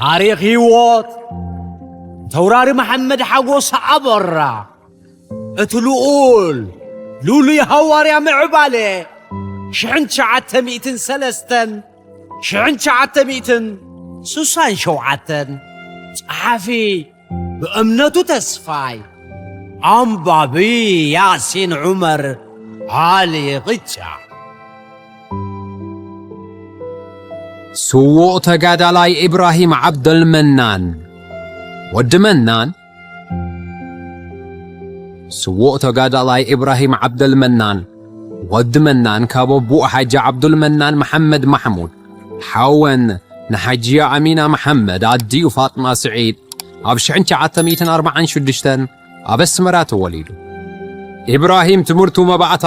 ታሪኽ ህይወት ተውራሪ መሓመድ ሓጎስ ኣበራ፣ እቲ ልኡል ልኡሉይ ሃዋርያ ምዕባለ፣ ሽሕን ትሽዓተ ሚእትን ሰለስተን፣ ሽሕን ትሽዓተ ሚእትን ስሳን ሸውዓተን። ጸሓፊ ብእምነቱ ተስፋይ፣ ኣንባቢ ያሲን ዑመር ዓሊ ቕጫ። ስዉእ ተጋዳላይ ኢብራሂም ዓብደልመናን፣ ወዲ መናን። ስዉእ ተጋዳላይ ኢብራሂም ዓብደልመናን፣ ወዲ መናን፣ ካብ ኣቦኡ ሓጂ ዓብዱልመናን መሓመድ ማሕሙድ፣ ሓወን ንሓጂ ኣሚና መሓመድ ኣዲኡ ፋጥማ ስዒድ፣ ኣብ ሽሕን ትሽዓተ ሚእትን ኣርባዓን ሽዱሽተን ኣብ ኣስመራ ተወሊዱ። ኢብራሂም ትምህርቱ መባእታ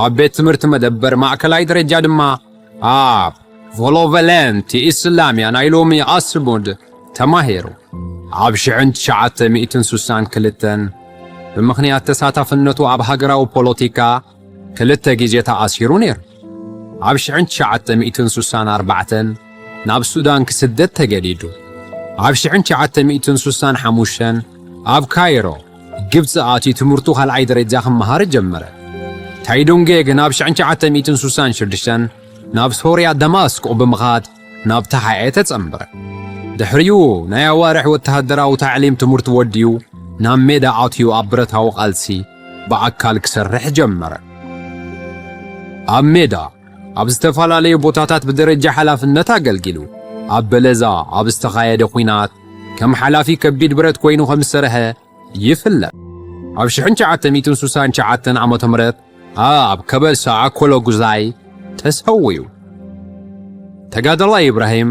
ኣብ ቤት ትምህርቲ መደበር ማእከላይ ደረጃ ድማ ኣብ ቮሎቨለንት ኢስላምያ፣ ናይ ሎሚ ኣስሙድ፣ ተማሂሩ። ኣብ ሽሕን ትሽዓተ ሚእትን ስሳን ክልተን ብምኽንያት ተሳታፍነቱ ኣብ ሃገራዊ ፖለቲካ ክልተ ግዜ ተኣሲሩ ነይሩ። ኣብ ሽሕን ትሽዓተ ሚእትን ስሳን ኣርባዕተን ናብ ሱዳን ክስደድ ተገዲዱ። ኣብ ሽሕን ትሽዓተ ሚእትን ስሳን ሓሙሽተን ኣብ ካይሮ፣ ግብጺ ኣትዩ ትምህርቱ ካልኣይ ደረጃ ክመሃር ጀመረ። ታይዱንጌ ግን ኣብ ሽሕን ትሽዓተ ሚእትን ስሳን ሽዱሽተን ናብ ሶርያ ደማስቆ ብምኻድ ናብ ተሓኤ ተጸንበረ። ድሕሪኡ ናይ ኣዋርሕ ወተሃደራዊ ታዕሊም ትምህርቱ ወዲኡ ናብ ሜዳ ኣትዩ ኣብ ብረታዊ ቃልሲ ብኣካል ክሰርሕ ጀመረ። ኣብ ሜዳ ኣብ ዝተፈላለዩ ቦታታት ብደረጃ ሓላፍነት ኣገልጊሉ። ኣብ በለዛ ኣብ ዝተኻየደ ኲናት ከም ሓላፊ ከቢድ ብረት ኮይኑ ከም ዝሰርሐ ይፍለጥ። ኣብ ሽሕን ትሽዓተ ሚእትን ስሳን ትሽዓተን ዓመተ ምህረት ኣብ ከበሳ ኣኮሎ ጉዛይ ተሰዊኡ። ተጋዳላይ ኢብራሂም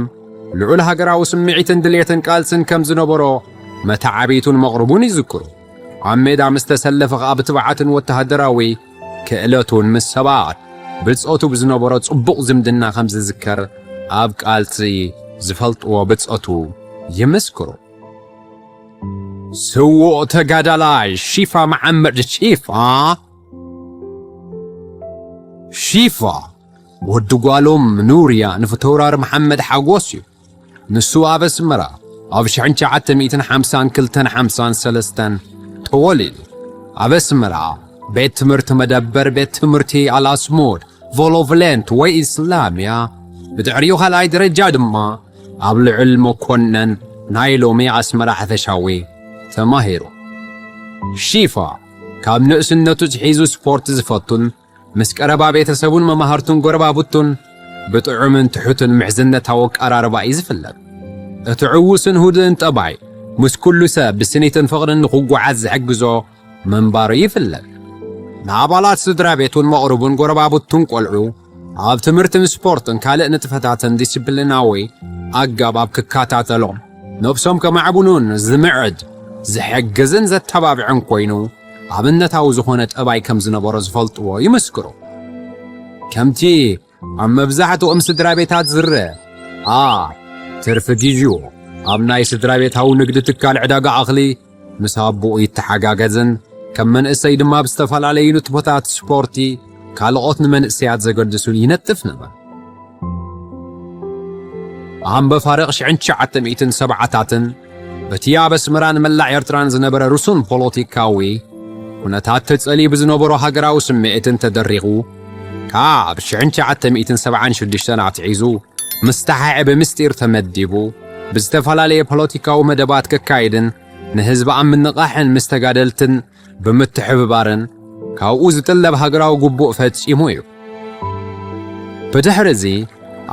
ልዑል ሃገራዊ ስምዒትን ድሌትን ቃልስን ከም ዝነበሮ መተዓብይቱን መቕርቡን ይዝክሩ። ኣብ ሜዳ ምስ ተሰለፈ ኸኣ ብትብዓትን ወተሃደራዊ ክእለቱን ምስ ሰባት ብጾቱ ብዝነበሮ ጽቡቕ ዝምድና ከም ዝዝከር ኣብ ቃልሲ ዝፈልጥዎ ብጾቱ ይምስክሩ። ስዉእ ተጋዳላይ ሺፋ መሓመድ ሺፋ፣ ሺፋ ወዲ ጓሎም ኑርያ ንፍተውራር መሓመድ ሓጎስ እዩ። ንሱ ኣብ ኣስመራ ኣብ ሽሕን ትሽዓተ ሚእትን ሓምሳን ክልተን ሓምሳን ሰለስተን ተወሊዱ። ኣብ ኣስመራ ቤት ትምህርቲ መደበር ቤት ትምህርቲ ኣልኣስሙድ ቮሎቭሌንት ወይ ኢስላምያ፣ ብድሕሪኡ ካልኣይ ደረጃ ድማ ኣብ ልዑል መኮነን ናይ ሎሚ ኣስመራ ሓፈሻዊ ተማሂሩ። ሺፋ ካብ ንእስነቱ ዝሒዙ ስፖርት ዝፈቱን ምስ ቀረባ ቤተሰቡን መማህርቱን ጎረባብቱን ብጥዑምን ትሑትን ምሕዝነታዊ ኣቀራርባ እዩ ዝፍለጥ። እቲ ዕዉስን ህዱእን ጠባይ ምስ ኩሉ ሰብ ብስኒትን ፍቕርን ንኽጓዓዝ ዝሕግዞ ምንባሩ ይፍለጥ። ንኣባላት ስድራ ቤቱን መቕርቡን ጎረባብቱን ቆልዑ ኣብ ትምህርትን ስፖርትን ካልእ ንጥፈታትን ዲስፕሊናዊ ኣገባብ ክከታተሎም፣ ነብሶም ከማዕብኑን ዝምዕድ፣ ዝሕግዝን ዘተባብዕን ኮይኑ ኣብነታዊ ዝኾነ ጠባይ ከም ዝነበሮ ዝፈልጥዎ ይምስክሩ። ከምቲ ኣብ መብዛሕትኦም ስድራ ቤታት ዝረአ፣ ኣብ ትርፊ ግዜኡ ኣብ ናይ ስድራ ቤታዊ ንግዲ ትካል ዕዳጋ እኽሊ ምስ ኣቦኡ ይተሓጋገዝን ከም መንእሰይ ድማ ኣብ ዝተፈላለዩ ንጥፈታት ስፖርቲ ካልኦት ንመንእሰያት ዘገድሱን ይነጥፍ ነበር። ኣብ መፋርቕ ሽሕን ትሽዓተ ሚእትን ሰብዓታትን በቲ ኣብ ኣስመራን መላእ ኤርትራን ዝነበረ ርሱን ፖለቲካዊ ኩነታት ተጸልዩ ብዝነበሮ ሃገራዊ ስምዒትን ተደሪኹ፣ ካብ ሽሕን ትሽዓተ ሚእትን ሰብዓን ሽዱሽተን ኣትሒዙ ምስ ተሓኤ ብምስጢር ተመዲቡ፣ ብዝተፈላለየ ፖለቲካዊ መደባት ከካይድን ንህዝቢ ኣብ ምንቓሕን ምስ ተጋደልትን ብምትሕብባርን ካብኡ ዝጥለብ ሃገራዊ ግቡእ ፈጺሙ እዩ። ብድሕሪ እዚ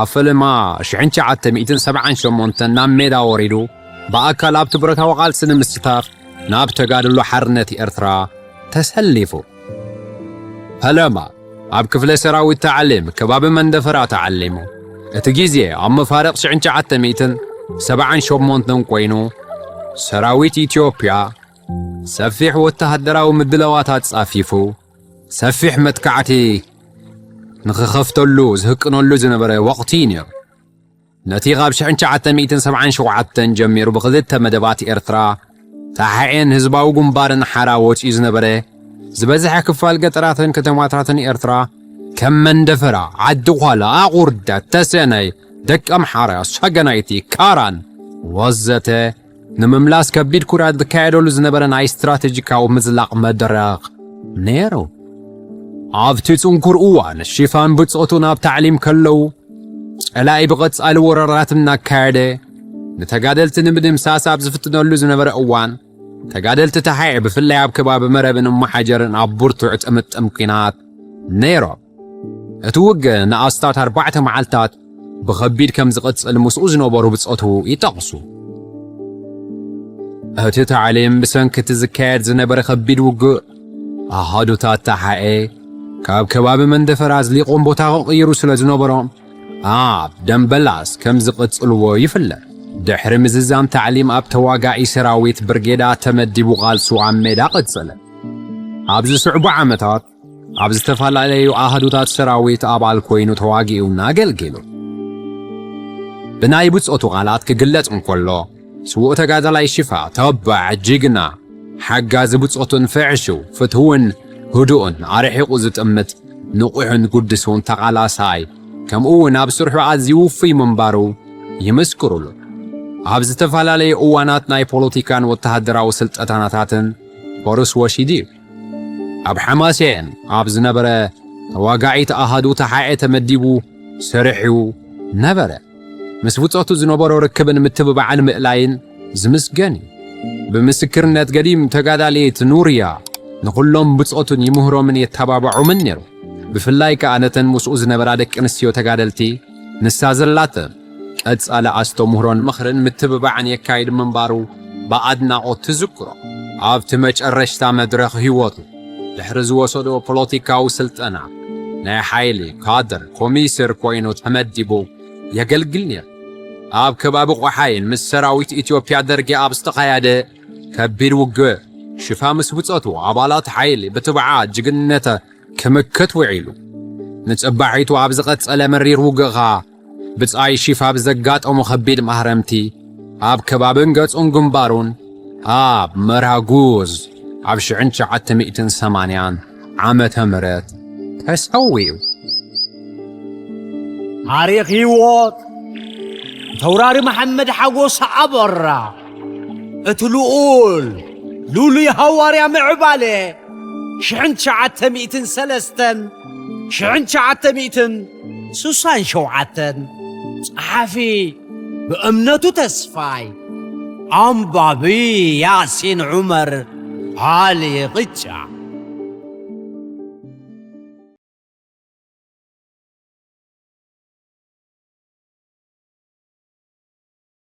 ኣብ ፈለማ ሽሕን ትሽዓተ ሚእትን ሰብዓን ሸሞንተን ናብ ሜዳ ወሪዱ ብኣካል ኣብቲ ብረታዊ ቃልሲ ንምስታፍ ናብ ተጋድሎ ሓርነት ኤርትራ ተሰሊፉ። ፈለማ ኣብ ክፍለ ሰራዊት ታዕሊም ከባቢ መንደፈራ ተዓሊሙ። እቲ ግዜ ኣብ መፋርቕ ሽሕን ትሽዓተ ሚእትን ሰብዓን ሸሞንተን ኮይኑ፣ ሰራዊት ኢትዮጵያ ሰፊሕ ወተሃደራዊ ምድላዋት ኣጻፊፉ፣ ሰፊሕ መጥቃዕቲ ንኽኸፍተሉ ዝህቅነሉ ዝነበረ ወቕቲ እዩ ነይሩ። ነቲ ካብ ሽሕን ትሽዓተ ሚእትን ሰብዓን ሸውዓተን ጀሚሩ ብኽልተ መደባት ኤርትራ፣ ታሕኤን ህዝባዊ ግንባርን ሓራ ወጺኡ ዝነበረ ዝበዝሐ ክፋል ገጠራትን ከተማታትን ኤርትራ፣ ከም መንደፈራ፣ ዓዲ ዃላ፣ ኣቑርደት፣ ተሰነይ፣ ደቀምሓረ፣ ሰገናይቲ፣ ካራን፣ ወዘተ ንምምላስ ከቢድ ኩራት ዝካየደሉ ዝነበረ ናይ ስትራቴጂካዊ ምዝላቕ መድረኽ ነይሩ። ኣብቲ ጽንኩር እዋን ሽፋን ብጾቱ ናብ ታዕሊም ከለዉ ጸላኢ ብቐጻሊ ወረራት እናካየደ ንተጋደልቲ ንምድምሳስ ኣብ ዝፍትነሉ ዝነበረ እዋን ተጋደልቲ ተሓኤ ብፍላይ ኣብ ከባቢ መረብን እመሓጀርን ኣብ ብርቱዕ ጥምጥም ኲናት ነይሮም። እቲ ውግእ ንኣስታት ኣርባዕተ መዓልታት ብኸቢድ ከም ዝቕጽል ምስኡ ዝነበሩ ብጾቱ ይጠቕሱ። እቲ ታዕሊም ብሰንኪ እቲ ዝካየድ ዝነበረ ከቢድ ውግእ ኣሃዱታት ተሓኤ ካብ ከባቢ መንደፈራ ኣዝሊቖም ቦታ ክቕይሩ ስለ ዝነበሮም ኣብ ደምበላስ ከም ዝቕጽልዎ ይፍለጥ። ድሕሪ ምዝዛም ታዕሊም ኣብ ተዋጋኢ ሰራዊት ብርጌዳ ተመዲቡ ቃልሱ ኣብ ሜዳ ቀጸለ። ኣብ ዝስዕቡ ዓመታት ኣብ ዝተፈላለዩ ኣሃዱታት ሰራዊት ኣባል ኮይኑ ተዋጊኡን ኣገልጊሉ። ብናይ ብጾቱ ቃላት ክግለጽ እንከሎ ስዉእ ተጋዳላይ ሽፋ ተባዕ ጅግና ሓጋዚ ብጾቱን ፍዕሹ ፍትውን ህዱኡን ኣርሒቑ ዝጥምት ንቑሕን ግዱስን ተቓላሳይ ከምኡ እውን ኣብ ስርሑ ኣዝዩ ውፉይ ምንባሩ ይምስክሩሉ። ኣብ ዝተፈላለዩ እዋናት ናይ ፖለቲካን ወተሃደራዊ ስልጠናታትን ኮርስ ወሲዱ እዩ። ኣብ ሓማሴን ኣብ ዝነበረ ተዋጋዒት ኣሃዱ ተሓኤ ተመዲቡ ስርሑ ነበረ። ምስ ብጾቱ ዝነበሮ ርክብን ምትብባዕን ምእላይን ዝምስገን እዩ። ብምስክርነት ገዲም ተጋዳሊት ኑርያ ንኹሎም ብጾቱን ይምህሮምን የተባብዖምን ነይሩ። ብፍላይ ከኣ ነተን ምስኡ ዝነበራ ደቂ ኣንስትዮ ተጋደልቲ ንሳ ዘላተን ቀጻሊ ኣስተምህሮን ምኽርን ምትብባዕን የካይድ ምንባሩ ብኣድናቖት ትዝክሮ። ኣብቲ መጨረሽታ መድረኽ ህይወቱ ድሕሪ ዝወሰዶ ፖለቲካዊ ስልጠና ናይ ሓይሊ ካድር ኮሚስር ኮይኑ ተመዲቡ የገልግል ነይሩ። ኣብ ከባቢ ቆሓይን ምስ ሰራዊት ኢትዮጵያ ደርጊ ኣብ ዝተኻየደ ከቢድ ውግእ ሽፋ ምስ ብጾቱ ኣባላት ሓይሊ ብትብዓት ጅግንነት ክምክት ውዒሉ። ንጽባሒቱ ኣብ ዝቐጸለ መሪር ውግእ ኸኣ ብጻይ ሽፋ ብዘጋጠሞ ከቢድ ማህረምቲ ኣብ ከባብን ገጹን ግንባሩን ኣብ መራጉዝ ኣብ ሽሕን ትሽዓተ ሚእትን ሰማንያን ዓመተ ምህረት ተሰዊኡ። ታሪኽ ህይወት ተውራሪ መሓመድ ሓጎስ ኣበራ፣ እቲ ልኡል ሉሉይ ሃዋርያ ምዕባለ ሽሕን ትሽዓተ ሚእትን ሰለስተን ሽሕን ትሽዓተ ሚእትን ስሳን ሸውዓተን፣ ጸሓፊ ብእምነቱ ተስፋይ፣ ኣንባቢ ያሲን ዑመር፣ ዓሊ ቅጫ።